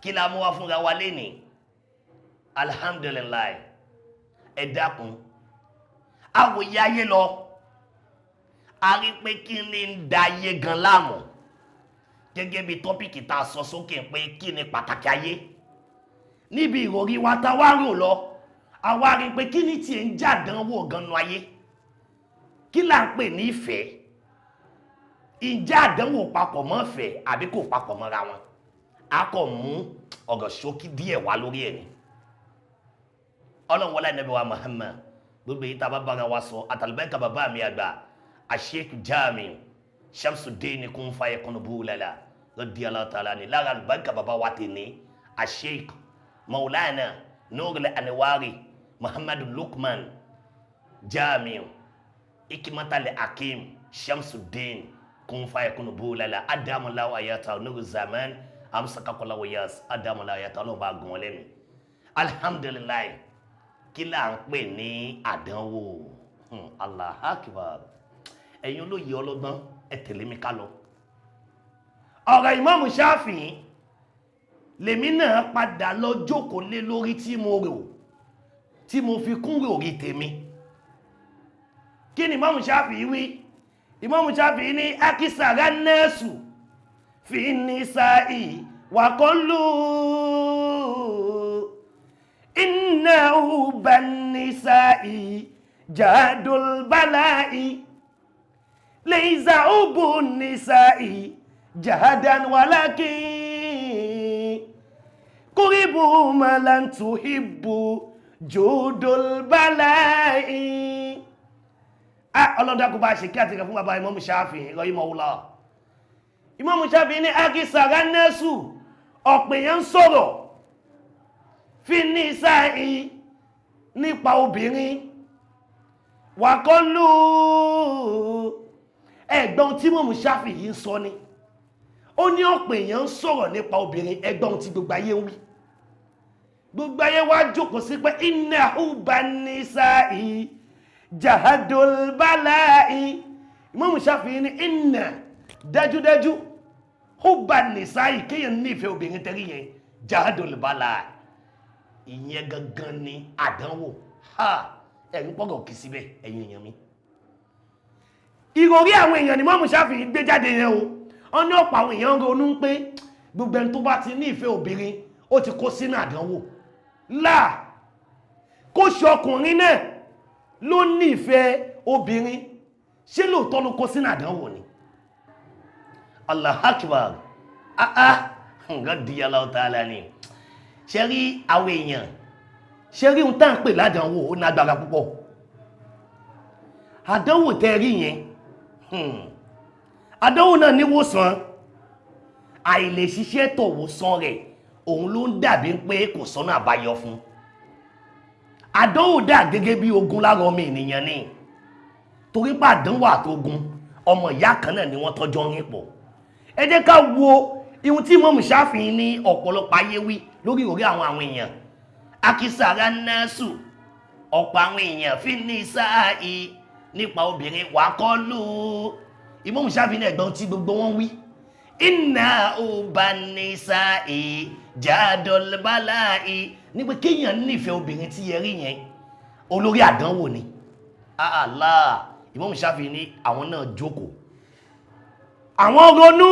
Kí la mú wá fúnra wa lénìí? Alhamdulillahi. Ẹ dákun, àwòye ayé lọ, a rí pé kí ni ń da ayé gan láàmú, gẹ́gẹ́ bí topic tá a sọ sókè pé kí ni pàtàkì ayé. Níbi ìròrí wa tá a wá rò lọ, a wá rí pé kí ni tiẹ̀ ń jàdánwò gan nu ayé? Kí là ń pè ní ìfẹ́? Ìjà àdánwò papọ̀ mọ́ ìfẹ́ àbí kò papọ̀ mọ́ra wọn? A kò mú ọ̀rọ̀ ṣókí díẹ̀ wá lórí ẹ̀ ni. Ọlọ́run wọlé Ànábì wa Muhammad, gbogbo èyí tá a bá bára wa sọ, àtàlùbẹ́ǹkà bàbá mi àgbà Sheikh Jamiu Shamsuddin kún fàyẹ kún búlẹ̀lá radiyallahu ta'ala ni lára àlùbáríkà bàbá wa tè ní Sheikh Maulana Nurul Anwari Muhammadu Lukman Jamiu Ikimatale Hakim Shamsuddin kún fàyẹ kún búlẹ̀lá adamu ayata nuru zaman amsakakola wayas adamu ayata. Ọlọ́run bá gùn wọn lẹ́nu. Alhamdulillahi. Kí là ń pè ní àdánwò? Allah akbar. Ẹ̀yin olóye ọlọ́gbọ́n, ẹ tẹ̀lé mi ká lọ. Ọ̀rọ̀ Ìmáàmù Ṣáfìí lèmi náà padà lọ jókòó lé lórí tí mo rò, tí mo fi kún ròrí tèmi. Kí ni Ìmáàmù Ṣáfìí wí? Ìmáàmù Ṣáfìí ní akisara nẹ́ẹ̀sù fi nisa'i wa qallu inna hubban nisa'i jadul bala'i laysa hubbun nisa'i jahadan walakin kuribu ma lan tuhibbu judul bala'i. Ah, ọlọ́dà kò bá ṣe kí àti fún bàbá Ìmáàmù Ṣáfìí rahimahullah. Ìmáàmù Ṣáfìí ní akisara nẹ́sù, ọ̀pọ̀ èèyàn ń sọ̀rọ̀ fi nisa'i nípa obìnrin, wàkọ́lù. Ẹ̀gbọ́n tí Ìmáàmù Ṣáfìí yìí ń sọ ni, ó ní ọ̀pọ̀ èèyàn ń sọ̀rọ̀ nípa obìnrin. Ẹ̀gbọ́n tí gbogbo ayé ń wí, gbogbo ayé wá jókòó sí pé inna hubban nisa'i jahadul bala'i. Ìmáàmù Ṣáfìí ní inna, dájúdájú, hubban nisa'i, kéèyàn nífẹ̀ẹ́ obìnrin tẹ́rí yẹn, jahadul bala'i, ìyẹn gangan ni àdánwò. Ha, ẹ̀rí pọ̀gọ̀ kì í síbẹ̀. Ẹ̀yin èèyàn mi, ìròrí àwọn èèyàn ni Ìmáàmù Ṣáfìí gbé jáde yẹn o. Wọ́n ní ọ̀pọ̀ àwọn èèyàn ń ronú pé gbogbo ẹni tó bá ti ní ìfẹ́ obìnrin, ó ti kó sínú àdánwò. Láà, kó ṣe ọkùnrin náà ló ní ìfẹ́ obìnrin, ṣé lóòótọ́ ló kó sínú àdánwò ni? Allah akbar. Ah ah, nǹkan di Allahu ta'ala ni. Ṣe rí àwọn èèyàn, ṣe rí ohun tá à ń pè ládánwò, ó lágbára púpọ̀. Àdánwò tẹ́ rí yẹn, àdánwò náà níwòsàn. Àìlèṣiṣẹ́ tọ̀wòsàn rẹ̀, òun ló ń dàbí pé kò sọ́nà àbáyọ fún. Àdánwò dà gẹ́gẹ́ bí ogun lára ọmọ ènìyàn ni, torí pé àdánwò àtogun, ọmọ ìyá kan náà ni wọ́n tọ́jọ́ ń pọ̀. Ẹ jẹ́ ká wo ihun tí Ìmáàmù Ṣáfìí ní ọ̀pọ̀lọpọ̀ ayé wí lórí ìròrí àwọn èèyàn. Akisara nẹ́sù, ọ̀pọ̀ àwọn èèyàn fi nisa'i nípa obìnrin, wà kọ́ lù. Ìmáàmù Ṣáfìí ní ẹ̀gbọ́n tí gbogbo wọn wí, inna hubban nisa'i jadul bala'i, ní pé kéèyàn nífẹ̀ẹ́ obìnrin tí yẹ rí yẹn, olórí àdánwò ni. Allah. Ìmáàmù Ṣáfìí ní àwọn náà jókòó, àwọn ronú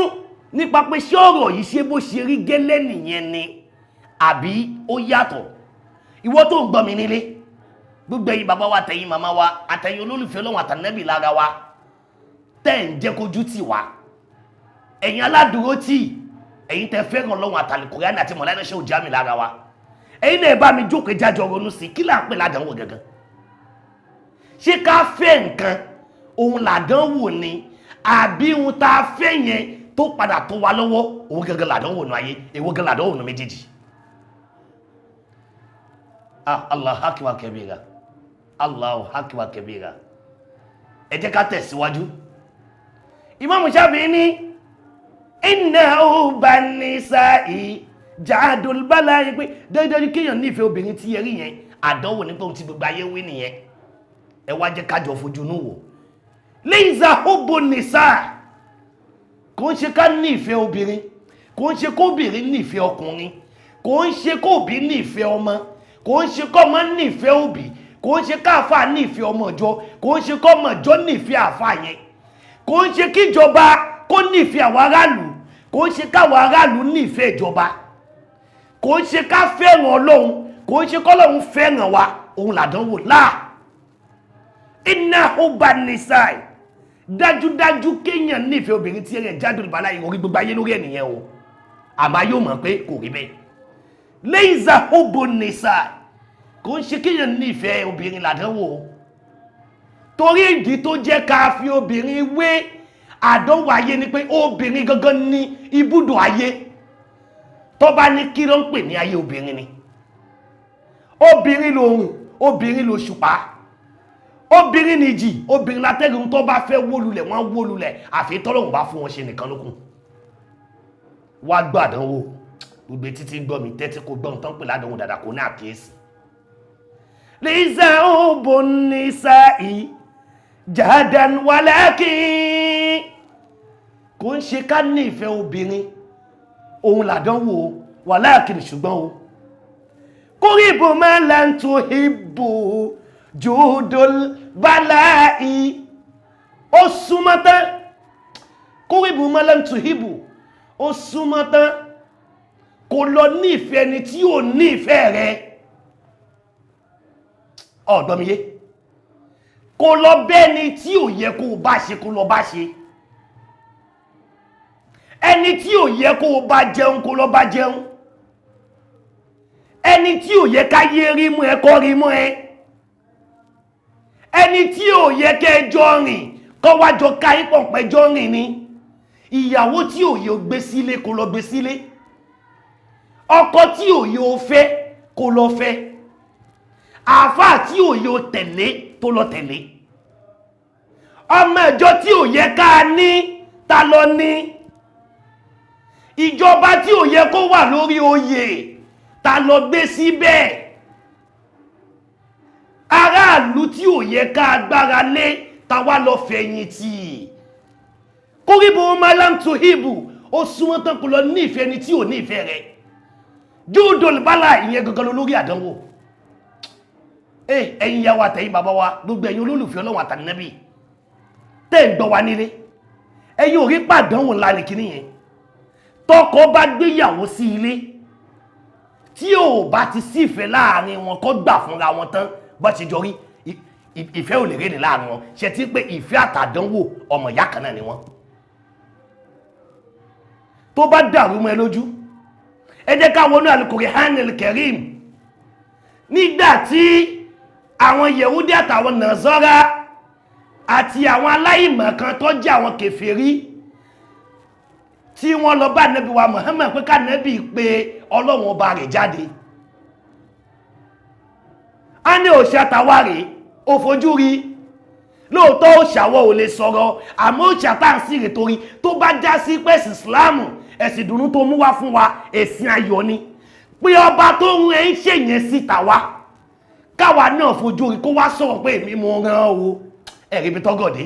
nípa pé ṣé ọ̀rọ̀ yìí, ṣe bó ṣe rí gẹ́lẹ́ nìyẹn ni àbí ó yàtọ̀? Ìwọ tó ń gbọ́ mi nílé, gbogbo ẹ̀yin bàbá wa, àtẹ̀yin màmá wa, àtẹ̀yin olólùfẹ́ Ọlọ́run àtànẹ́bì lára wa tẹ́ ń jẹ́ kójú tì wá, ẹ̀yin aládùúró tì, ẹ̀yin tẹ́ fẹ́ràn Ọlọ́run àtàlùkùránì àti mọ̀lánà ṣe òjá mi lára wa, ẹ̀yin náà bá mi jókòó jájọ ronú sí kí là ń pè ládánwò gangan. Ṣé ká fẹ́ nǹkan òun làdánwò ni, àbí ohun tá a fẹ́ yẹn tó padà tó wa lọ́wọ́, òun gangan làdánwò nù ayé? Èwo gan làdánwò nù méjèèjì? Ah, Allah akbar kabira, Allahu akbar kabira. Ẹ jẹ́ ká tẹ̀síwájú. Ìmáàmù Ṣáfi'í ní inna hubban nisa'i jadul bala'i, pé dandan kéèyàn nífẹ̀ẹ́ obìnrin tí ẹ rí yẹn, àdánwò nípa ohun tí gbogbo ayé wí nìyẹn. Ẹ wá jẹ́ kájọ fojú inú wò. Laysa hubbu nisa, kò ń ṣe ká nífẹ̀ẹ́ obìnrin, kò ń ṣe kóbìnrin nífẹ̀ẹ́ ọkùnrin. Kò ń ṣe kó òbí nífẹ̀ẹ́ ọmọ, kò ń ṣe kọ́mọ nífẹ̀ẹ́ òbí, kò ń ṣe káàfà nífẹ̀ẹ́ ọmọ ìjọ, kò ń ṣe kọ́mọ ìjọ nífẹ̀ẹ́ àfà yẹn, kò ń ṣe kíjọba kó nífẹ̀ẹ́ àwọn aráàlú, kò ń ṣe káwọn aráàlú nífẹ̀ẹ́ ìjọba, kò ń ṣe ká fẹ́ràn Ọlọ́run, kò ń ṣe kọ́lọ́run fẹ́ràn wa, òun làdánwò láà. Iná hubba nisai, dájúdájú kéèyàn nífẹ̀ẹ́ obìnrin tí ẹ̀rẹ̀ jáde olùbálá ìròrí gbogbo ayé lórí ẹ̀nìyẹn o, àmọ́ yóò mọ̀ pé kò rí bẹ́ẹ̀. Leiza hubbu nisai, kò ń ṣe kéèyàn nífẹ̀ẹ́ obìnrin làdánwò o, torí ìdí tó jẹ́ ká fi obìnrin wé àdánwò ayé ni pé obìnrin gangan ní ibùdó ayé. Tó bá ní kí ló ń pè ní ayé, obìnrin ni. Obìnrin lòrùn, obìnrin lòṣùpá, obìnrin nìjì, obìnrin látẹ́gùn. Tó bá fẹ́ wó lulẹ̀, wọ́n wó lulẹ̀, àfi tọ́lọ́hun bá fún wọn ṣe nìkan lókun. Wá gbọ́ àdánwò, gbogbo etí tí ń gbọ́ mi, tẹ́tí kò gbọ́n tán pè ládánwò dáadáa, kò ní àkíyèsí. Lisa obonisa'i jadan walakin, kò ń ṣe ká ní ìfẹ́ obìnrin òun làdánwò, walakin ṣùgbọ́n o, kórìbò máa lan tuhibbu judul bala'i, ó súnmọ́ tán. Kórìbò máa lan tuhibbu, ó súnmọ́ tán kò lọ ní ìfẹ́ ẹni tí ò ní ìfẹ́ rẹ. Ọ̀dọ́miyé, kò lọ bẹ́ni tí ò yẹ kó o bá ṣe, kó lọ bá ṣe ẹni tí ò yẹ kó o bá jẹun, kó lọ bá jẹun ẹni tí ò yẹ ká yé rí mú ẹ, kọ́ rí mú ẹ, ẹni tí ò yẹ kẹ́ jọ rìn, kọ́ wá jọ ká yín pọ̀npẹ́ jọ rìn ni. Ìyàwó tí ò yẹ o gbé sílé, kó lọ gbé sílé. Ọkọ tí ò yẹ o fẹ́, kó lọ fẹ́. Àáfàá tí ò yẹ o tẹ̀lé, tó lọ tẹ̀lé. Ọmọ ìjọ tí ò yẹ ká ní, ta lọ ní. Ìjọba tí ò yẹ kó wà lórí oyè, ta lọ gbé síbẹ̀. Aráàlú tí ò yẹ ká agbára lé, ta wá lọ fẹ̀yìntì. Kórìbò malam tohibu, ó súnmọ́ tán kó lọ nífẹ̀ẹ́ ni tí ò nífẹ̀ẹ́ rẹ̀. Júdòl bálà, ìyẹn gangan lórí àdánwò. Ẹ̀yin ìyá wa, àtẹ̀yin bàbá wa, gbogbo ẹ̀yin olólùfẹ́ Ọlọ́run àtànẹ́bì tẹ́ ń gbọ́ wa nílé, ẹ̀yin ò rí pàdánwò ńlá ní kíní yẹn. Tọkọ bá gbéyàwó sí ilé, tí ò bá ti sífẹ̀ẹ́ láàrin wọn, kó gbà fúnra wọn tán, bá ṣe jọ rí ìfẹ́ ò lè réni láàrin wọn. Ṣe tí pé ìfẹ́ àtàdánwò ọmọ ìyá kan náà ni wọ́n. Tó bá dàrú mọ́ ẹ lójú, ẹ jẹ́ ká wọnú Al-Qur'anil Karim. Nígbà tí àwọn Yẹ̀húdí àtàwọn Nàsárà àti àwọn aláìmọ̀ kan tó jẹ́ àwọn kèfèrí, tí wọ́n lọ bá Nábì wa Muhammad pé ká Nábì pé Ọlọ́run ọba rẹ̀ jáde, a ní òṣà tàwárí ó fojú rí lóòótọ́, òṣàwọ̀ ò lè sọ̀rọ̀, àmọ́ òṣà tá à ń sí rè, torí tó bá já sí pé ẹ̀sìn Ìsìláàmù, ẹ̀sìn ìdùnnú tó mú wá fún wa, ẹ̀sìn ayọ̀ ni, pé ọba tó ń rẹ̀ ń ṣèyẹn síta wá, káwa náà fojú rí, kó wá sọ̀rọ̀ pé èmi mo rán o. Ẹ̀rí ibi tọ́gọ̀dé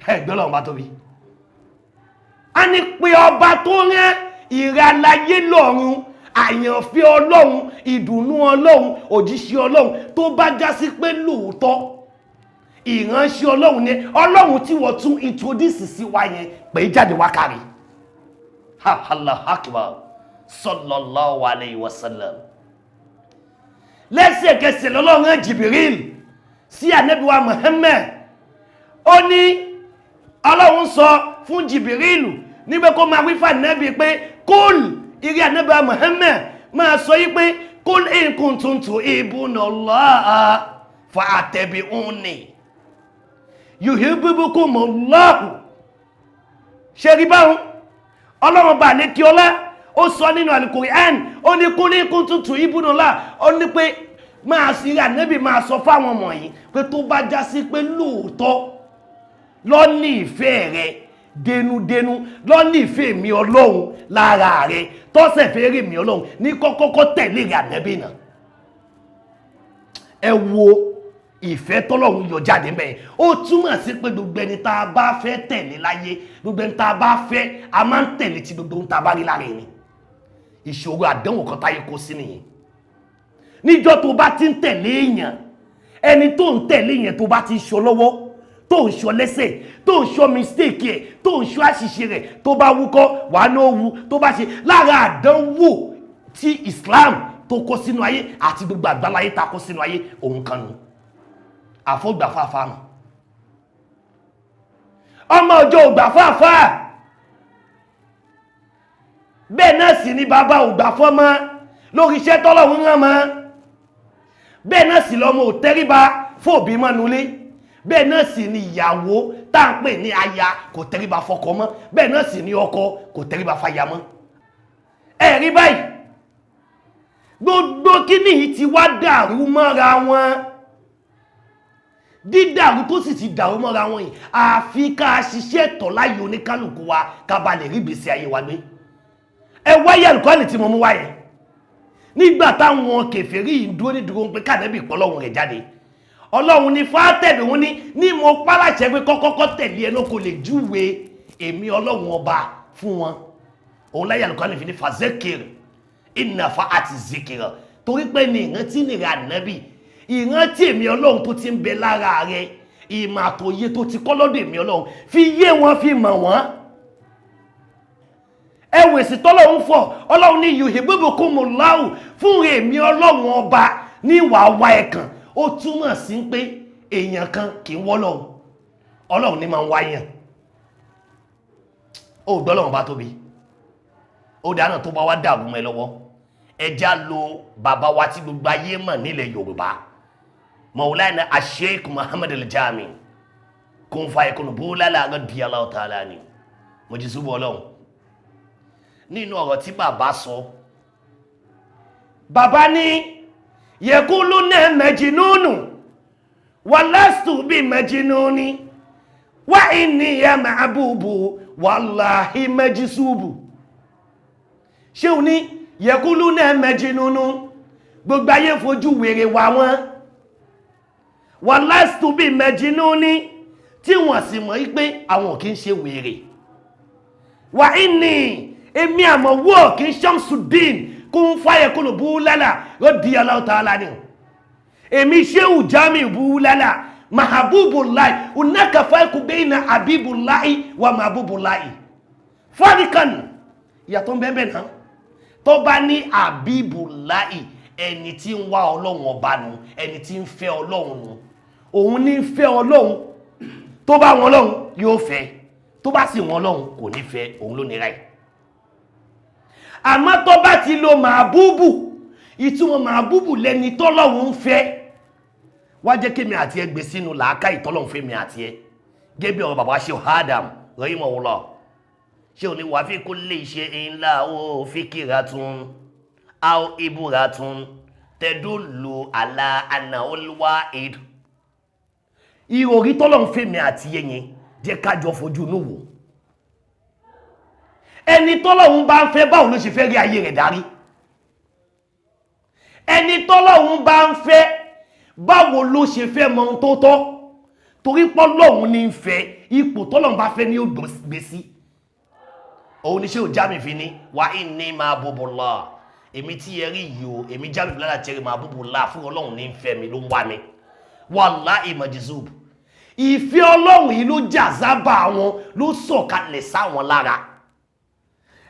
ẹ̀gbẹ́ Ọlọ́run bá tóbi. A ní pé ọba tó rán ìrànláyé lọ́run, àyànfẹ́ Ọlọ́run, ìdùnnú Ọlọ́run, òjíṣẹ́ Ọlọ́run, tó bá já sí pé lóòótọ́ ìránṣẹ́ Ọlọ́run ni, Ọlọ́run tí wọ́n tún introduce sí wa yẹn, pé jáde wá kárí. Allah akbar, sallallahu alayhi wa sallam. Lẹ́sẹ̀kẹsẹ̀ lọ́lọ́run rán Jibril sí ànábì wa Muhammad. Ó ní Ọlọ́run sọ fún Jibril nígbẹ́ kó máa wí fún ànábì pé kúl, ìrí ànábì wa Muhammad, máa sọ yí pé kúl in kuntum tuhibbuna Allaha fa'attabi'uni yuhibbukumullahu. Ṣe rí báwọn Ọlọ́run bá ní kí ọlá ó sọ nínú Al-Qur'an, ó ní kúl in kuntum tuhibbuna Allah, ó ní pé máa sí rí ànábì máa sọ fáwọn ọmọ yìí pé tó bá já sí pé lóòótọ́ lọ ní ìfẹ́ rẹ dénúdénú, lọ ní ìfẹ́ mi Ọlọ́run lára rẹ, tọ́sẹ̀ fẹ́ rí mi Ọlọ́run ní kọ́kọ́kọ́ tẹ̀lé rẹ ànábì náà. Ẹ wo ìfẹ́ tọ́lọ́run yọ jáde mẹ́rin. Ó túmọ̀ sí pé gbogbo ẹni tá a bá fẹ́ tẹ̀lé láyé, gbogbo ẹni tá a bá fẹ́, a máa ń tẹ̀lé ti gbogbo ohun tá a bá rí lára ẹni. Ìṣòro àdánwò kan táyé kó sí nìyẹn. Níjọ́ tó bá ti ń tẹ̀lé èèyàn, ẹni tó ń tẹ̀lé yẹn tó bá ti ń ṣọ lọ́wọ́, tó ń ṣọ lẹ́sẹ̀, tó ń ṣọ mistake ẹ̀, tó ń ṣọ àṣìṣe rẹ̀, tó bá wúkọ́ wàá ní ó wu, tó bá ṣe lára àdánwò tí Islam tó kó sínú ayé àti gbogbo àgbáláyé ta kó sínú ayé, òun kan nù. Àfọ́gbàfáfá nù. Ọmọ ọjọ́ ògbàfáfá. Bẹ́ẹ̀ náà sì ni bàbá ògbàfọ́mọ́ lórí iṣẹ́ tọ́lọ́run rán mọ́. Bẹ́ẹ̀ náà sì lọ́mọ ò tẹríba fóòbí mọ́nulé. Bẹ́ẹ̀ náà sì ni ìyàwó tá à ń pè ní aya kò tẹríba fọ́kọ mọ́. Bẹ́ẹ̀ náà sì ni ọkọ kò tẹríba fáya mọ́. Ẹ rí báyìí, gbogbo kíní yìí ti wá dàrú mọ́ra wọn. Dídàrú tó sì ti dàrú mọ́ra wọn yìí, àfi ká ṣiṣẹ́ tọ̀ láyé oníkálukú wa ká ba lè rí ìgbésí ayé wa gbé. Ẹ wáyé àlùkọ́ni tí mo mú wáyé nígbà táwọn kèfèrí yìí dúró ní dúró ń pé kànẹ́bì pọ̀ Ọlọ́run rẹ̀ jáde. Ọlọ́run ní fàtẹ̀bí wọn ní mo pàláṣẹ pé kọ́kọ́kọ́ tẹ̀lé ẹnu kò lè júwe èmi Ọlọ́run ọba fún wọn. Òun láyé àlùkọ́ni fi ní fàzẹ́kìrì ìnàfà àti zikìrì, torí pé ní ìrántí nìrẹ̀ ànábì, ìrántí èmi Ọlọ́run tó ti ń bẹ lára rẹ, ìmọ̀ àtòye tó ti kọ́ lọ́dọ̀ èmi Ọlọ́run fi yé wọn, fi mọ̀ wọ́n. Ẹwèsì tọ́lọ́run fọ̀, Ọlọ́run ní yuhibbukumullahu fún èmi Ọlọ́run ọba ní wàá wá ẹ̀kàn. Ó túmọ̀ sí pé èèyàn kan kì í wọ́lọ́run, Ọlọ́run ní máa ń wáyàn. Ó gbọ́ Ọlọ́run bá tóbi, ó dáná tó bá wá dàrú mọ́ ẹ lọ́wọ́. Ẹja lo bàbá wa tí gbogbo ayé mọ̀ nílẹ̀ Yorùbá, Maulana Sheikh Muhammad Al-Jami kún fa ìkùnú búlálà radiyallahu ta'ala ni mo jí súbọ̀ Ọlọ́run. Nínú ọ̀rọ̀ tí bàbá sọ, bàbá ní yaquluna majnunu wa lastu bi majnuni wa inni ya ma'bubu wallahi majsubu. Ṣé o ní yaquluna majnunu, gbogbo ayé fojú wèrè wà wọ́n, wa lastu bi majnuni, tí wọ́n sì mọ̀ pé àwọn kì í ṣe wèrè, wa inni èmi àmọ̀ wọ́ kì í Shamsuddin kún fáyẹ̀ kúlù búlálà radiyallahu ta'ala ni èmi Shehu Jami búlálà mahabubulahi unaka farqu bayna habibulahi wa mahabubulahi farikan, ìyàtọ̀ bẹ́ẹ̀ náà. Tó bá ní habibulahi, ẹni tí ń wá Ọlọ́run ọba nu, ẹni tí ń fẹ́ Ọlọ́run nu, òun ní fẹ́ Ọlọ́run. Tó bá wọn Ọlọ́run yóò fẹ́, tó bá sì wọn Ọlọ́run kò ní fẹ́, òun ló nira ẹ̀. Àmọ́ tó bá ti lo màbúbù, ìtumọ̀ màbúbù lẹni tọ́lọ́run ń fẹ́. Wá jẹ́ kémi àti ẹ gbé sínú làákà ìtọ́lọ́run fẹ́ mi àti ẹ. Gẹ́gẹ́ bí ọ̀rọ̀ bàbá ṣe Adam rahimahullah, ṣé o ní wàá fi kulli shay'in lahu fikratun aw ibratun tadullu ala annahul wahid. Ìròrí tọ́lọ́run fẹ́ mi àti ẹ yẹn, jẹ́ kájọ fojú inú wò. Ẹni tọ́lọ́run bá ń fẹ́, báwo ló ṣe fẹ́ rí ayé rẹ̀ darí? Ẹni tọ́lọ́run bá ń fẹ́, báwo ló ṣe fẹ́ mọ ohun tó tọ́? Torí pọ́lọ́run ní ń fẹ́, ipò tọ́lọ́run bá fẹ́ ní ó gbé sí. Òun ni ṣé ò Jami fi ní wà inni mahbubullah, èmi tí ẹ rí yìí o, èmi Jami fi lára tẹ́rì mahbubullah, fún Ọlọ́run ní ń fẹ́ mi ló ń wá mi. Wallahi majzub, ìfẹ́ Ọlọ́run yìí ló jà sábà wọn, ló sọ̀kalẹ̀ sáwọn lára.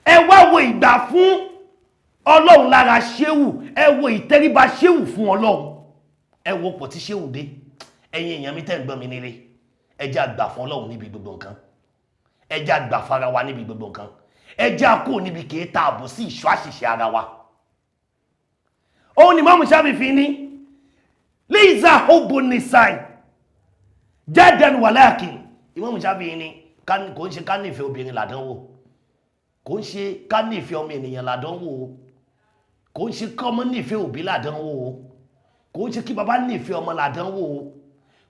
Ẹ wá wo ìgbà fún Ọlọ́run lára Ṣéwù, ẹ wo ìtẹríba Ṣéwù fún Ọlọ́run, ẹ wo pọ̀ tí Ṣéwù dé. Ẹ̀yin èèyàn mi tẹ́ ń gbọ́ mi nílé, ẹ jẹ́ àgbà fún Ọlọ́run níbi gbogbo nǹkan, ẹ jẹ́ àgbà fara wa níbi gbogbo nǹkan, ẹ jẹ́ àkó níbi kìí ta àbò sí ìṣọ́ àṣìṣe ara wa. Òun ni Mọ́mú Ṣáfì fi ní liza hubbu nisai jadan walakin. Ìmọ̀mù Ṣáfì ní kò ń ṣe ká nífẹ̀ẹ́ obìnrin làdánwò, kò ń ṣe ká nífẹ̀ẹ́ ọmọ ènìyàn làdánwò, kò ń ṣe kí ọmọ nífẹ̀ẹ́ òbí làdánwò, kò ń ṣe kí bàbá nífẹ̀ẹ́ ọmọ làdánwò,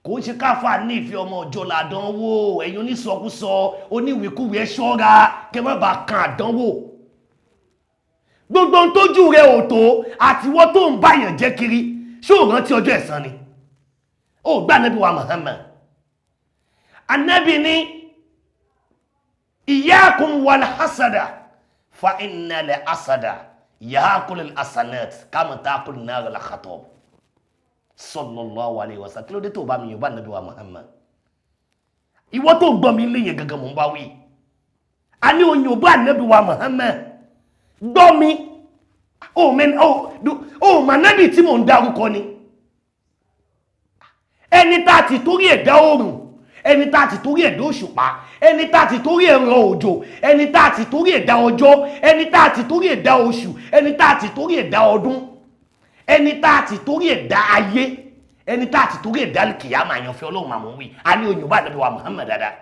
kò ń ṣe káfà nífẹ̀ẹ́ ọmọ ọjọ́ làdánwò. Ẹ̀yin onísọkúsọ oníwìkúwì, ẹ ṣọ́ra kẹ́ má bàa kan àdánwò. Gbogbo ohun tójú rẹ ò tó àtiwọ́ tó ń báyàn jẹ́ kiri, ṣé ò rántí ọjọ́ ẹ̀san ni? Ó gbá Ànábì wa Muhammad. Ànábì ní iyyakum wal hasada fa innal hasada Yaakul asanat kama taakul nar al khatab sallallahu alayhi wa sallam. Kí ló dé tó bá mi yorùbá nàbí wa Muhammad? Ìwọ tó gbọ́ mi léyìn gangan mò ń bá wí. A ní oyin òbá nàbí wa Muhammad. Gbọ́ mi, ó mà nábì tí mò ń dárúkọ ni. Ẹni tá a ti torí ẹ̀ dá oòrùn, ẹni tá a ti torí ẹ̀ dá òṣùpá, ẹni tá a ti torí ẹ̀ rọ òjò, ẹni tá a ti torí ẹ̀ dá ọjọ́, ẹni tá a ti torí ẹ̀ dá oṣù, ẹni tá a ti torí ẹ̀ dá ọdún, ẹni tá a ti torí ẹ̀ dá ayé, ẹni tá a ti torí ẹ̀ dá kìyàmà, àyànfẹ́ Ọlọ́run màmú wí. A ní oyún bá nàbí wa Muhammad dada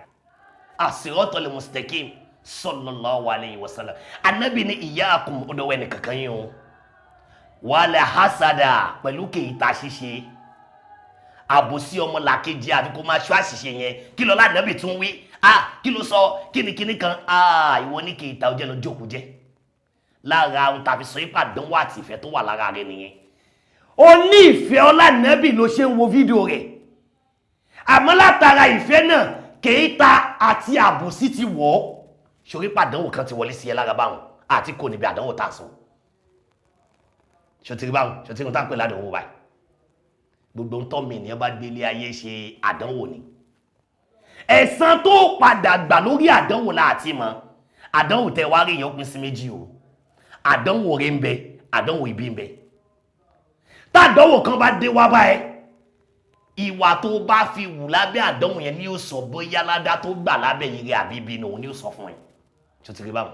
as-siratal mustaqim sallallahu alayhi wa sallam. Anabi ní iyyakum, ọdọwọ́ ẹni kankan yín o, wala hasada, pẹ̀lú kèéta ṣíṣe, àbòsí ọmọ làkejì, àfi kó máa ṣọ́ àṣìṣe yẹn. Kí lọ́lá nàbì tún wí? Ah, kí ló sọ? Kíni kan? Ah, ìwọ ní kèéta, ọjọ́ lọ jókòó jẹ́ lára ohun tàbí sọ ipa àdánwò àti ìfẹ́ tó wà lára rẹ nìyẹn. Ó ní ìfẹ́ ọlá nàbì ló ṣe ń wo fídíò rẹ̀, àmọ́ látara ìfẹ́ náà, kèéta àti àbòsí ti wọ̀ ọ́. Ṣorí pàdánwò kan ti wọlé sí ẹ lára báwọn àti kò níbi àdánwò tá a sọ. Ṣòtìrí báwọn, ṣòtìrí tá a pè ládánwò báyìí? Gbogbo ń tọ́ mi ènìyàn bá gbélé ayé ṣe, àdánwò ni. Ẹ̀san tó padà gbà lórí àdánwò láti mọ̀. Àdánwò tẹ wá rí yẹn, ó pín sí méjì o. Àdánwò rẹ ń bẹ, àdánwò ibi ń bẹ. Tàdánwò kan bá dé wá báyìí, ìwà tó bá fi wù lábẹ́ àdánwò yẹn ni yóò sọ bóyá ládá tó gbà lábẹ́ ire àbí ibi ni òun ni yóò sọ fún ẹ. Tó ti rí báwọn,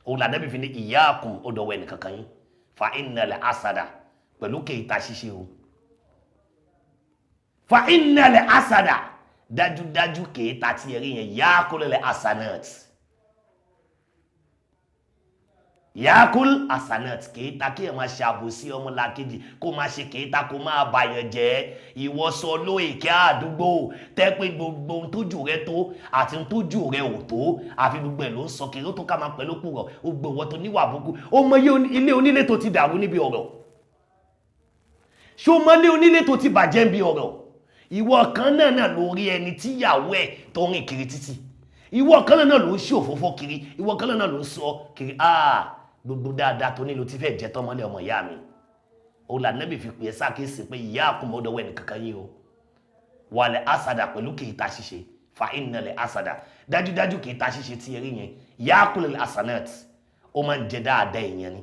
òun làdẹ́bí fi ní iyyakum, ó dọ̀wọ́ ẹnìkankan yín, fa innal asada, pẹ̀lú kéèta ṣíṣe o. Fa innal asada, dájúdájú kéèta tí ẹ rí yẹn, yaakul asanat, yakul asanat, kéèta kí ẹ máa ṣe àbòsí ọmọlàkejì, kó máa ṣe kéèta, kó máa bàyàn jẹ́. Ìwọ sọ lóèké àdúgbò tẹ́ pé gbogbo ohun tójú rẹ tó àti ohun tójú rẹ ò tó, àfi gbogbo ẹ̀ ló ń sọ kiri. Ó tó ká máa pẹ̀lú kúrọ̀. Ó gbé ìwọ tó níwà burúkú, ó mọ ilé onílé tó ti dàrú níbi ọ̀rọ̀. Ṣó mọ ilé onílé tó ti bàjẹ́ níbi ọ̀rọ̀? Ìwọ kan náà lórí ẹni tíyàwó ẹ̀ tó rìn kiri títì. Ìwọ kan náà ló ń ṣe òfófó kiri. Ìwọ kan náà ló ń sọ kiri. Ah, gbogbo dáadáa tó nílò tí fẹ́ jẹ́ tọ́mọlé ọmọ ìyá mi, òun là nẹ́bì fi pè é sákèsì pé ìyá àkùnmọ́dọ̀wọ́ ẹnì kankan yín o, wàlẹ̀ asada, pẹ̀lú kìí ta ṣíṣe. Fa innal asada, dájúdájú kìí ta ṣíṣe tí ẹ rí yẹn, yakulul asanat, ó máa ń jẹ dáadáa èèyàn ni.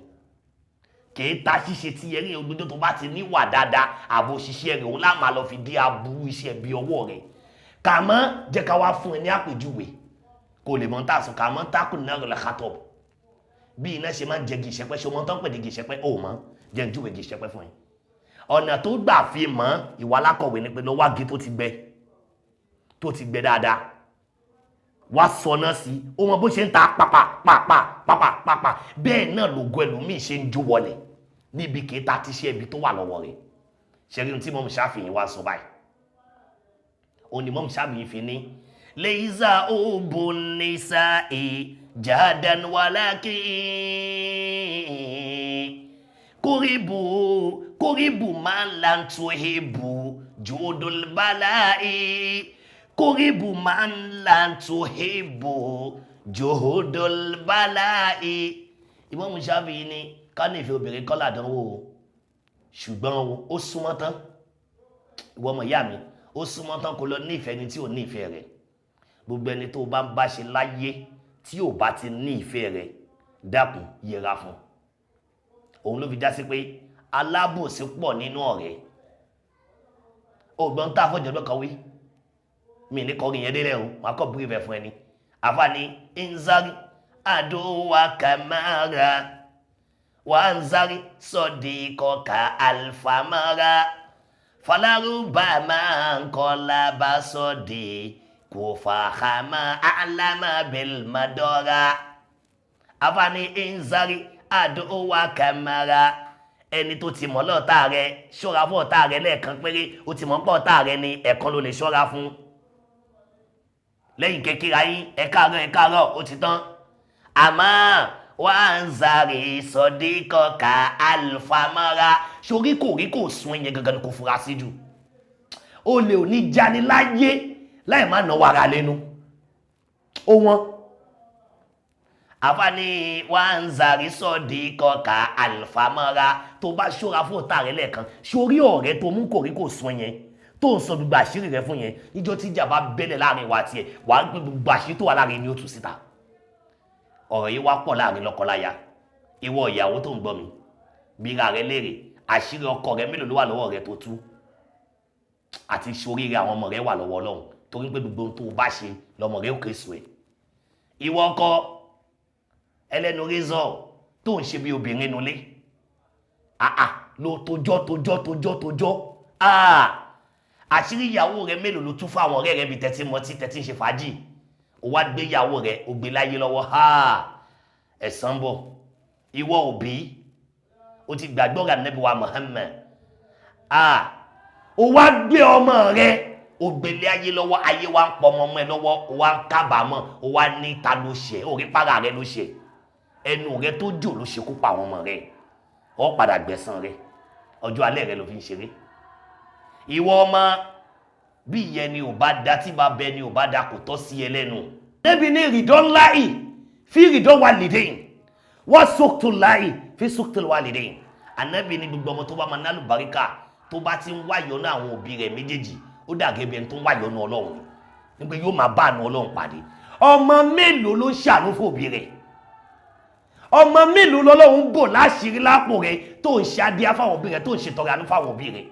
Kìí ta ṣíṣe tí ẹ rí yẹn, gbogbo tó bá ti níwà dáadáa àbò ṣiṣẹ́ rẹ̀, òun láà máa lọ fi dí aburú iṣẹ́ bí ọwọ́ rẹ̀. Kàmọ́ jẹ́ ká wá fún ẹ ní àpèjúwe kó lè mọ̀ tá a sọ. Kàmọ́ tákùn náà rẹ̀ kàtọ́ bí iná ṣe máa ń jẹ gìṣẹ́pẹ́. Ṣe o mọ̀ tán pè ní gìṣẹ́pẹ́? Ó mọ̀, jẹ́ ń júwe gìṣẹ́pẹ́ fún ẹ. Ọ̀nà tó gbà fi mọ̀ ìwà alákọ̀wé ni pé lọ wá igi tó ti gbẹ, tó ti gbẹ dáadáa, wá sọná sí. Ó mọ bó ṣe ń ta pàpà pàpà pàpà pàpà. Bẹ́ẹ̀ náà lògo ẹlòmíì ṣe ń jó wọlé níbi kẹta tí ṣe ibi tó wà lọ́wọ́ rẹ̀. Ṣẹ́rí ohun tí mọ̀mú ṣáfìyìn wá sọ báyìí, òun ni mọ̀mú ṣáfìyìn fi ní leiza obo nisa e jadan walakin koribu koribu man lan tuhibu judul balai, koribu man lan tuhibu judul balai. Ìmọ̀mù Ṣáfi'í ní ká ní ìfẹ́ obìnrin kọ́ làdánwò o, ṣùgbọ́n o, ó súnmọ́ tán, ìwọ ọmọ ìyá mi, ó súnmọ́ tán kó lọ nífẹ̀ẹ́ ẹni tí ò nífẹ̀ẹ́ rẹ̀. Gbogbo ẹni tó bá ń bá ṣe láyé tí ò bá ti ní ìfẹ́ rẹ̀, dákun, yẹra fún. Òun ló fi já sí pé alábòsí pọ̀ nínú ọ̀rẹ́. Ògbọ́n tá a fọ́jọ́ kan wí mi ní kọrin yẹn délẹ̀ o, màá kọ́ bírí fẹ́ fún ẹni. Àfààní inzari àdówà kàmára wà ń zari sọ̀dí kọ̀ọ̀ka alfamara falarúbà máa ń kọ́lá bá sọ̀dí kò fàhámà àlámà bẹ́lmadọ́ra. Àfààní inzari àdówà kàmára, ẹni tó ti mọ̀ lọ́ọ̀tá rẹ, ṣọ́ra fún ọ̀tá rẹ lẹ́ẹ̀kan péré. Ó ti mọ̀ pọ̀ ọ̀tá rẹ ni, ẹ̀kan ló lè ṣọ́ra fún. Lẹ́yìn kékeré ayé, ẹ káàárọ̀, ẹ káàárọ̀, ó ti tán. Àmọ́ wà ń zàrè sọdíkọ̀ọ́kà alfamara, sórí kò rí kò sún ẹyẹ gangan ni kò fura sí jù. Ó lè ò ní jani láyé láì má náwó ara lẹ́nu ó wọ́n. Àfààní wà ń zàrí sọ́ọ̀dì kọkà àlùfáàmọ́ra. Tó bá ṣọ́ra fún ọ̀tá rẹ lẹ́ẹ̀kan, sórí ọ̀rẹ́ tó mú kòríkò sún yẹn, tó ń sọ gbogbo àṣírí rẹ fún yẹn, níjọ́ tí ìjà bá bẹ́lẹ̀ láàrin wa tiẹ̀, wàá gbé gbogbo àṣírí tó wà láàrin ni ó tú síta. Ọ̀rọ̀ yìí wá pọ̀ láàrin lọ́kọláya. Ìwọ ìyàwó tó ń gbọ́ mi, bíra rẹ léèrè, àṣírí ọkọ rẹ mélòó ló wà lọ́wọ́ rẹ tó tú? Àti ṣoríire àwọn ọmọ rẹ wà lọ́wọ́ Ọlọ́run, torí pé gbogbo ohun tó o bá ṣe lọ́mọ rẹ ó kéré ẹ̀. Ìwọ ọkọ ẹlẹ́nu rézọ̀ tó ń ṣe bí obìnrin nulẹ̀, àà ló tojọ́ tojọ́ tojọ́ tojọ́, àṣírí ìyàwó rẹ mélòó ló tú fáwọn ọ̀rẹ́ rẹ bíi tẹ́tí mọtí tẹ́tí ń ṣe fàájì? Ó wá gbé ìyàwó rẹ ó gbé láyé lọ́wọ́, ẹ̀san ń bọ̀. Ìwọ òbí ó ti gbàgbọ́ ra Ànábì wa Muhammad, ó wá gbé ọmọ rẹ ó gbélé ayé lọ́wọ́, ayé wa ń pọ̀ ọmọ ọmọ ẹ lọ́wọ́, ó wá ń kábàámọ̀, ó wá ní ta ló ṣe, ó rí para rẹ ló ṣe, ẹnu rẹ tó jò ló ṣekú pa àwọn ọmọ rẹ, ó padà gbẹ̀san rẹ, ọjọ́ alẹ́ rẹ ló fi ń ṣeré. Ìwọ ọmọ bí ìyẹn ni ò bá da, tí bá bẹ ni ò bá da, kò tọ́ sí ẹ lẹ́nu. Débi ní rìdọ́ ńlá yìí fi rìdọ́ wà lédè wọ́n sókòtò láì fi sókòtò wà lédè. Ànábì ní gbogbo ọmọ tó bá máa nálù baríkà, tó bá ti ń wáyọ̀nù àwọn òbí rẹ̀ méjèèjì, ó dàgẹ́ bí ẹni tó ń wáyọ̀nù Ọlọ́run ni, nígbà yóò máa bá àánú Ọlọ́run pàdé. Ọmọ mélòó ló ń ṣàánú fún òbí rẹ̀? Ọmọ mélòó lọ́lọ́run bò láṣìírí lápò rẹ̀ tó ń ṣe adíá fáwọn òbí rẹ̀, tó ń ṣètọrẹ àánú fáwọn òbí rẹ̀?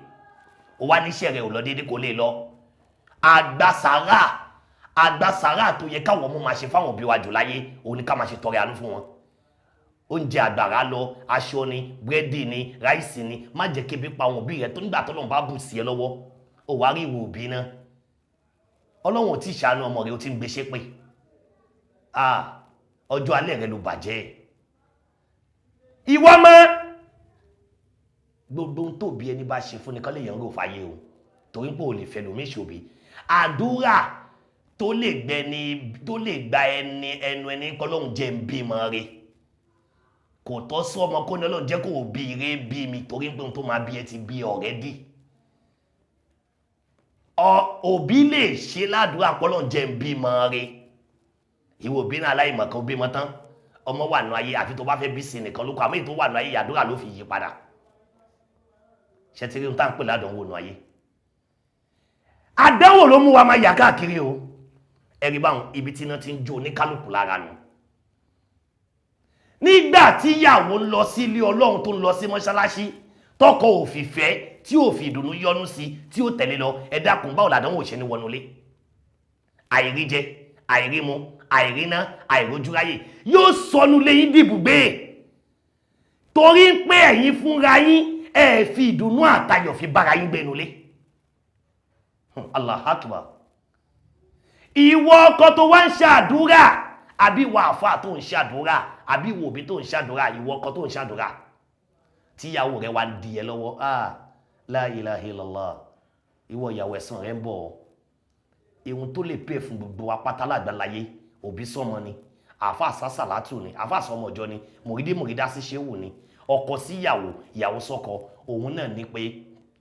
Ó wá níṣẹ́ rẹ̀ ò lọ déédéé, kò lè lọ. Àgbàsàrà àgbàsàrà tó yẹ káwọn ọmọ máa ṣe fáwọn òbí wa jù láyé, òun ni ká máa ṣe tọrẹ àánú fún wọn. Oúnjẹ àgbàrá lọ, aṣọ ni, búrẹ́dì ni, ráìsì ni, má jẹ́ kébi pa àwọn òbí rẹ tó nígbà tọ́lọ́run bá bù sí ẹ lọ́wọ́. Ó wá rí ìwò òbí náà, Ọlọ́run ò tí ì ṣàánú ọmọ rẹ, ó ti ń gbéṣẹ́ pé ọjọ́ alẹ́ rẹ ló bàjẹ́. Ìwọ mọ́ gbogbo ohun tó bí ẹni bá ṣe fún ni kán lè yàn rò fàyè o, torí pé ò lè fẹ́ lómi ṣòbí. Àdúrà tó lè gbẹni tó lè gba ẹni ẹnu ẹni kọ́lọ́hún jẹ́ ń bímọ rẹ, kò tọ́ sí ọmọ kó ní Ọlọ́run jẹ́ kó o bí ire bí mi, torí pé ohun tó máa bí ẹ ti bí already. Òbí lè ṣe ládùúrà kọ́lọ́hún jẹ́ ń bímọ rẹ. Ìwọ òbí náà aláìmọ̀ kan bímọ tán, ọmọ wà nù ayé, àfi tó bá fẹ́ bí sí nìkan ló kọ, àmọ́ èyí tó wà nù ayé àdúrà ló fi yí padà. Ṣe ti rí ohun tá à ń pè ládánwò nù ayé? Àdánwò ló mú wa máa yà káàkiri o. Ẹ̀rí báwọn ibi tí iná ti ń jó oníkálukú lára nù. Nígbà tíyàwó ń lọ sílé Ọlọ́run, tó ń lọ sí mọ́ṣáláṣí, tọkọ òfìfẹ́ tí ò fi ìdùnnú yọnu sí, tí ó tẹ̀lé lọ, ẹ dákun, báwo làdánwò ṣe ní wọnúlé? Àìríjẹ, àìrímu, àìríná, àìrójúráyè yóò sọnù lẹ́yìn dìbùgbé, torí pé ẹ̀yin fúnra yín ẹ fi ìdùnnú àtayọ̀ fi bára yín gbénulé. Allah akbar. Ìwọ ọkọ tó wá ń ṣàdúrà, àbí ìwọ àfáà tó ń ṣàdúrà, àbí ìwọ òbí tó ń ṣàdúrà, ìwọ ọkọ tó ń ṣàdúrà tíyàwó rẹ wá ń di ẹ lọ́wọ́, la ilaha illallah, ìwọ ìyàwó ẹ̀san rẹ ń bọ̀. Ihun tó lè pè fún gbogbo wa pátá lágbàláyé, òbí sọmọ ni, àáfàá sásàlátù ni, àáfàá sọmọ ọjọ́ ni, mòrídé mòrídá sí ṣéwù ni, ọkọ síyàwó, ìyàwó sọ́kọ, òun náà ní pé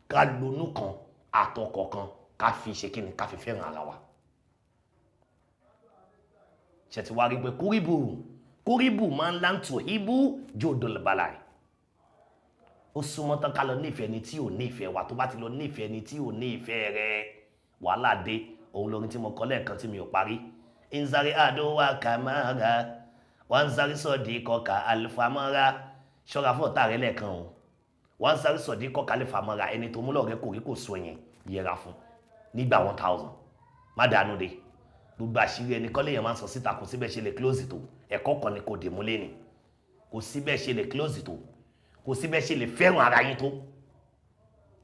ká lonú kan àtọkọ kan, ká fi ṣe kíni, ká fi fẹ́ràn ara wa. Ṣe ti wá rí pé kúrìbù kúrìbù máa ń láǹtò ibú jòdòlùbàlà, ó súnmọ́ tán ká lọ nífẹ̀ẹ́ ni tí ò nífẹ̀ẹ́ wa. Tó bá ti lọ nífẹ̀ẹ́ ni tí ò nífẹ̀ẹ́ rẹ, wàhálà dé. Òun lórin tí mo kọ lẹ́ẹ̀kan tí mi ò parí. Nzari adowa kamara wọn sáré sọ̀dí kọkà alifamọ́ra. Ṣọ́ra fún ọ̀tá rẹ lẹ́ẹ̀kan o. Wọ́n sáré sọ̀dí kọkà alifamọ́ra, ẹni tó mú lọ́rẹ́ kò rí kò sọ yẹn, yẹra fún nígbà 1000, má dànù de. Gbogbo àṣírí ẹni kọ́lé yẹn máa ń sọ síta, kò síbẹ̀ ṣe lè close tó. Ẹ̀kọ́ kan ni kò dè múlé ni, kò síbẹ̀ ṣe lè close tó, kò síbẹ̀ ṣe lè fẹ́ràn ara yín tó.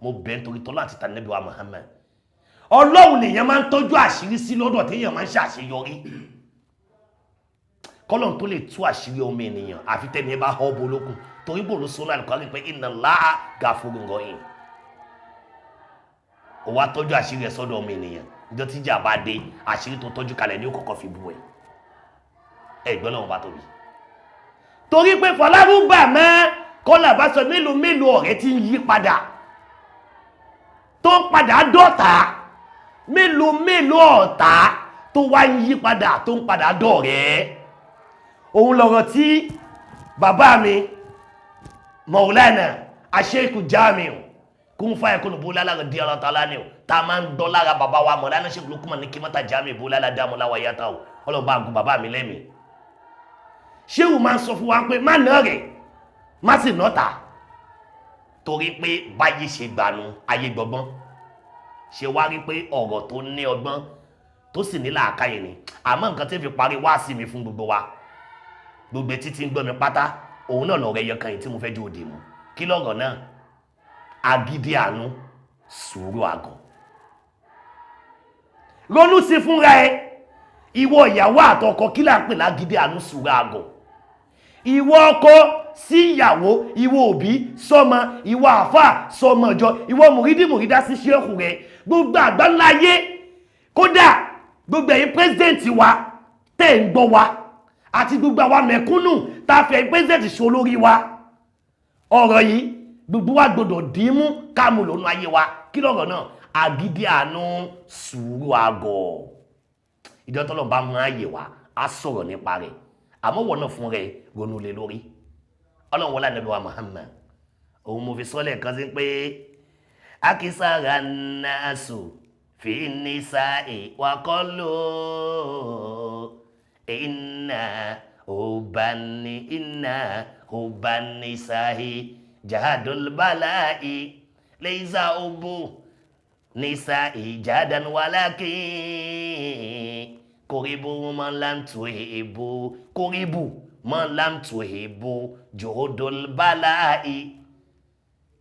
Mo bẹ̀ nítorí tọ́lá àti tànẹ́bí wa Muhammad. Ọlọ́run lèèyàn máa ń tọ́jú àṣírí sí lọ́dọ̀ téèyàn máa ń ṣàṣeyọrí. Kọ́lọ́n tó lè tú àṣírí ọmọ ènìyàn, àfi tẹ́ni ẹ bá họ́ bo lókun, torí bò ló sọ́nà Al-Qur'an pé inna Allaha gafurun rahim. Ó wá tọ́jú àṣírí ẹ sọ́dọ̀ ọmọ ènìyàn, níjọ́ tíjà bá dé, àṣírí tó tọ́jú kalẹ̀ ní ó kọ́kọ́ fi bú ẹ. Ẹ gbọ́ lọ́wọ́ bá tóbi, torí pé fọlárúbà mọ́ kọ́là bá sọ mélòó mélòó ọ̀rẹ́ tí ń yí padà tó ń padà dọ̀tá, mélòó mélòó ọ̀tá tó wá ń yí padà tó ń padà dọ̀rẹ́. Òun lọ̀rọ̀ tí bàbá mi Maulana Sheikh Jamiu kún fáyà kún búlálà di ọlọ́tàlá ni o, tá a máa ń gbọ́ lára bàbá wa Maulana Sheikh Lukman ní kímọ́tà Jamiu búlálà dàmúláwà yàtọ̀ o. Ọlọ́ba àgùn bàbá mi lẹ́mìí. Ṣéwù máa ń sọ fún wa pé má nà rẹ̀, má sì nà ta, torí pé báyé ṣe gbanu ayé gbọgbọ́n. Ṣe wá rí pé ọ̀rọ̀ tó ní ọgbọ́n tó sì ní làákàyè ni. Àmọ́ nǹkan tí fi parí wá sí mi fún gbogbo wa, gbogbo etí tí ń gbọ́ mi pátá, òun náà lọ̀rọ̀ ẹyọ kan yìí tí mo fẹ́ jó òde mu. Kí lọ̀rọ̀ náà? Agídí àánú, sùúrù àgọ̀. Ronú sí fúnra ẹ, ìwọ ìyàwó àtọkọ, kí là ń pè lágídí àánú, sùúrù àgọ̀? Ìwọ ọkọ sí ìyàwó, ìwọ òbí sọmọ, ìwọ àfà sọmọ ìjọ, ìwọ mùrídìí mùrídá sí ṣéèkù rẹ, gbogbo àgbáńláyé, kódà gbogbo ẹ̀yin pírẹsidẹ̀ntì wa tẹ́ ń gbọ́ wa àti gbogbo àwa mẹ̀kúnnù tá a fẹ́ pírẹsidẹ̀ntì ṣe olórí wa, ọ̀rọ̀ yìí gbogbo wa gbọdọ̀ dìímú káàmù lónú ayé wa. Kí lọ̀rọ̀ náà? Agídí àánú, sùúrù àgọ̀. Ìjọ tọ́lọ̀ bá mú ààyè wa á sọ̀rọ̀ nípa rẹ̀, àmọ́ wọ́n náà fún rẹ̀ ronú lé lórí. Ọlọ́run wọlé ànábì wa Muhammad, òun mo fi sọ́lẹ̀ kan sí pé akisara nasu fi nisa'i wa qalu inna hubani inna hubani sahi jahadul bala'i laysa ubu nisa'i jahadan walakin koribu man lam tuhibu koribu man lam tuhibu juhudul bala'i.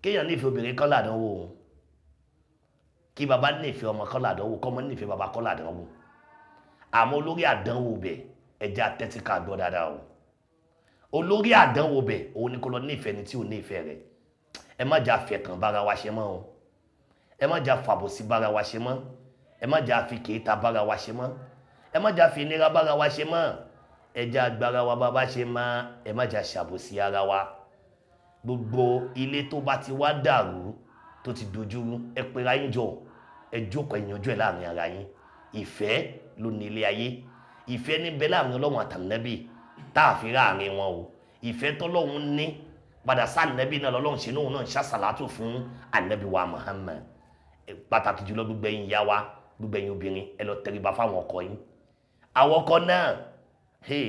Kéèyàn nífẹ̀ẹ́ obìnrin kọ́ làdánwò òun, kí baba nífẹ̀ẹ́ ọmọ kọ́ làdánwò, kọ́mọ nífẹ̀ẹ́ baba kọ́ làdánwò. Àmọ́ olórí àdánwò bẹ̀, ẹja tẹ́tí ká gbọ́ dáadáa o. Olórí àdánwò bẹ̀ òun ni kó lọ nífẹ̀ẹ́ ni tí ò nífẹ̀ẹ́ rẹ̀. Ẹ má jà fẹ̀tàn bára wa ṣe mọ́ o, ẹ má jà fàbòsí bára wa ṣe mọ́, ẹ má jà fi kèéta bára wa ṣe mọ́, ẹ má jà fi ìnira bára wa ṣe mọ́, ẹ jà agbára wa bá bá ṣe mọ́, ẹ má jà ṣàbòsí ara wa. Gbogbo ilé tó bá ti wá dàrú tó ti dojúrú, ẹ pera yín jọ, ẹ jókòó, ẹ yanjú ẹ láàrin ara yín. Ìfẹ́ ló ní ilé ayé, ìfẹ́ níbẹ̀ láàrin Ọlọ́run àtànẹ́bì tá a fi ráàrin wọn o. Ìfẹ́ tọ́lọ́run ní padà sànẹ́bì náà lọ́lọ́run ṣe nóun náà ṣàṣàlátù fún ànẹ́bì wa Muhammad. Pàtàkì jùlọ gbogbo ẹ̀yin ìyá wa, gbogbo ẹ̀yin obìnrin, ẹ lọ tẹríba fáwọn ọkọ yín. Àwọn ọkọ náà,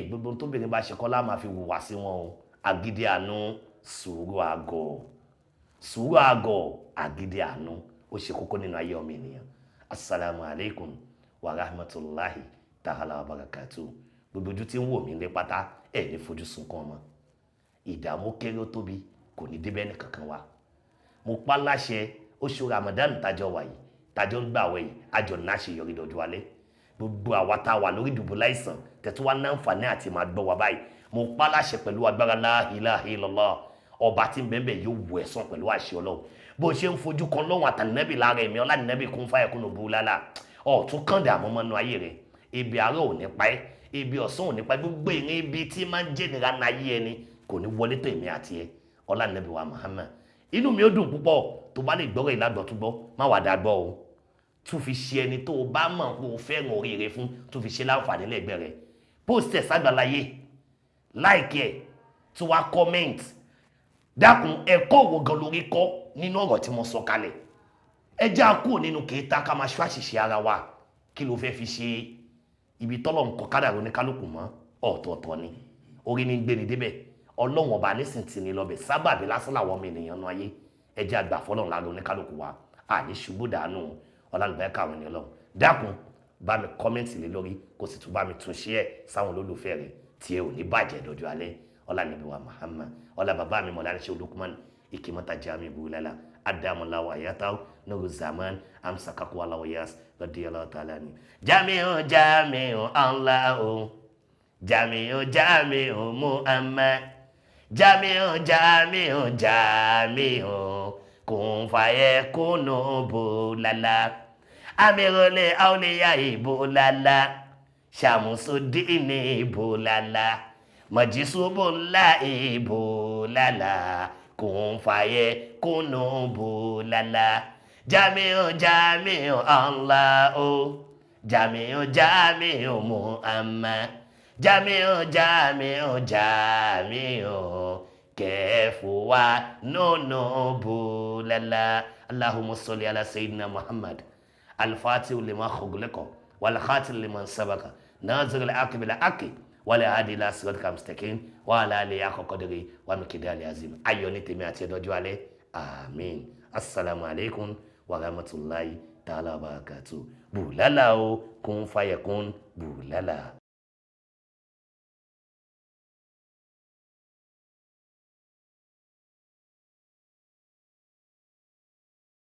gbogbo tóbìnrin bá ṣe kọ́ lá máa fi hùwà sí wọn o. Agídí àánú, sùúrù àgọ̀, sùúrù àgọ̀, agídí àánú, ó ṣe kókó nínú ayé ọmọ ènìyàn. Assalamu alaikum wa rahmatulahi ta'ala wa barakatu. Gbogbo ojú tí ń wò mí lé pátá, ẹ ní fojú sunkún ọmọ. Ìdààmú kéré ó tóbi kò ní débẹ̀ ní kankan wa. Mo pa láṣẹ oṣù Ramadan tájọ wà yìí, tájọ ń gbà wẹ̀ yìí, àjọ náà ṣe yọrí dọ̀jú alẹ́. Gbogbo àwa tá a wà lórí ìdìbò láìsàn tẹ̀tún wá náǹfààní àti máa gbọ́ wa báyìí, mo pa láṣẹ pẹ̀lú agbára la ilaha illallah, ọba tí ń bẹ́ẹ̀ yóò wù ẹ̀sán pẹ̀lú àṣẹ Ọlọ́run. Bó ṣe ń fojú kan lọ́wọ́n àtànẹ́bì lára ẹ̀mí ọlánẹ́bì kún fáyẹ̀ kún òbú lálá, ọ̀tún kàn dààmú mọ́nú ayé rẹ̀. Ibi àárọ̀ ò ní pa ẹ́, ibi ọ̀sán ò ní pa ẹ́, gbogbo ìrìn ibi tí máa ń jẹ́nira náà ayé ẹni kò ní wọlé tó èmi àti ẹ. Ọlánẹ́bì wa Muhammad. Inú mi ó dùn púpọ̀ tó bá lè gbọ́rọ̀ ìlàgbọ̀ tó gbọ́, má wàá dá gbọ́ o. Tún fi ṣe ẹni tó o bá mọ̀ pé o fẹ́ràn oríire fún, tún fi ṣe láǹfààní lẹ́gbẹ̀ẹ́ rẹ̀. Post ẹ̀ ságbàláyé, like ẹ̀, tún wá comment. Dákun, ẹ̀kọ́ wo gan lórí kọ́ nínú ọ̀rọ̀ tí mo sọ kalẹ̀? Ẹ já kúrò nínú kèéta ká máa ṣọ́ àṣìṣe ara wa. Kí ló fẹ́ fi ṣe? Ibi tọ́lọ̀ ń kọ kádàrá oníkálukú mọ́ ọ̀tọ̀ọ̀tọ̀ ni. Orí ní gbéni débẹ̀, Ọlọ́run ọba nísìn tì ní lọ́bẹ̀, sábàbí lásán làwọn ọmọ ènìyàn náà ayé. Ẹ jẹ́ àgbà fọlọ́run lára oníkálukú wa, àní ṣubú dànù. Ọlálùbáyé káwọn ènìyàn lọ́wọ́. Dákun, bá mi comment lé lórí, kó sì tún bá mi tún ṣe ẹ̀ sáwọn olólùfẹ́ rẹ̀ tí ẹ ò ní bàjẹ́ lọ́jọ́ alẹ́. Ọlá níbi wa Muhammad, ọlá bàbá mi mọ̀lá ṣe Lukman Ikimata Jami Bulala Adamu Ayataw Nuru Zaman Amsakaku Alawayas radiyallahu ta'ala ni. Jamiu Jamiu Allahu Jamiu Jamiu Muhammad Jamiu Jamiu Jamiu kun fayakunu bulala Amirul Awliya bulala Shamsuddin bulala Majisubullahi bulala kun fayakunu bulala Jamiu Jamiu Allahu Jamiu Jamiu Muhammad Jamiu jamiu jamiu kẹfù wa nùnú bùlálà. Allahumma salli ala sayyidina Muhammad alfatihu lima khuliqa wal khatim liman sabaka nazir al-aqi bil aqi wal hadi ila siratika mustaqim wa ala alihi haqqa qadri wa miqdari azim. Ayọ̀ ní tèmi àti ẹ̀dọ́jú alẹ́. Àmín. Assalamu alaikum wa rahmatulahi ta'ala wa barakatuh. Bùlálà o, kún fàyẹ̀kún bùlálà.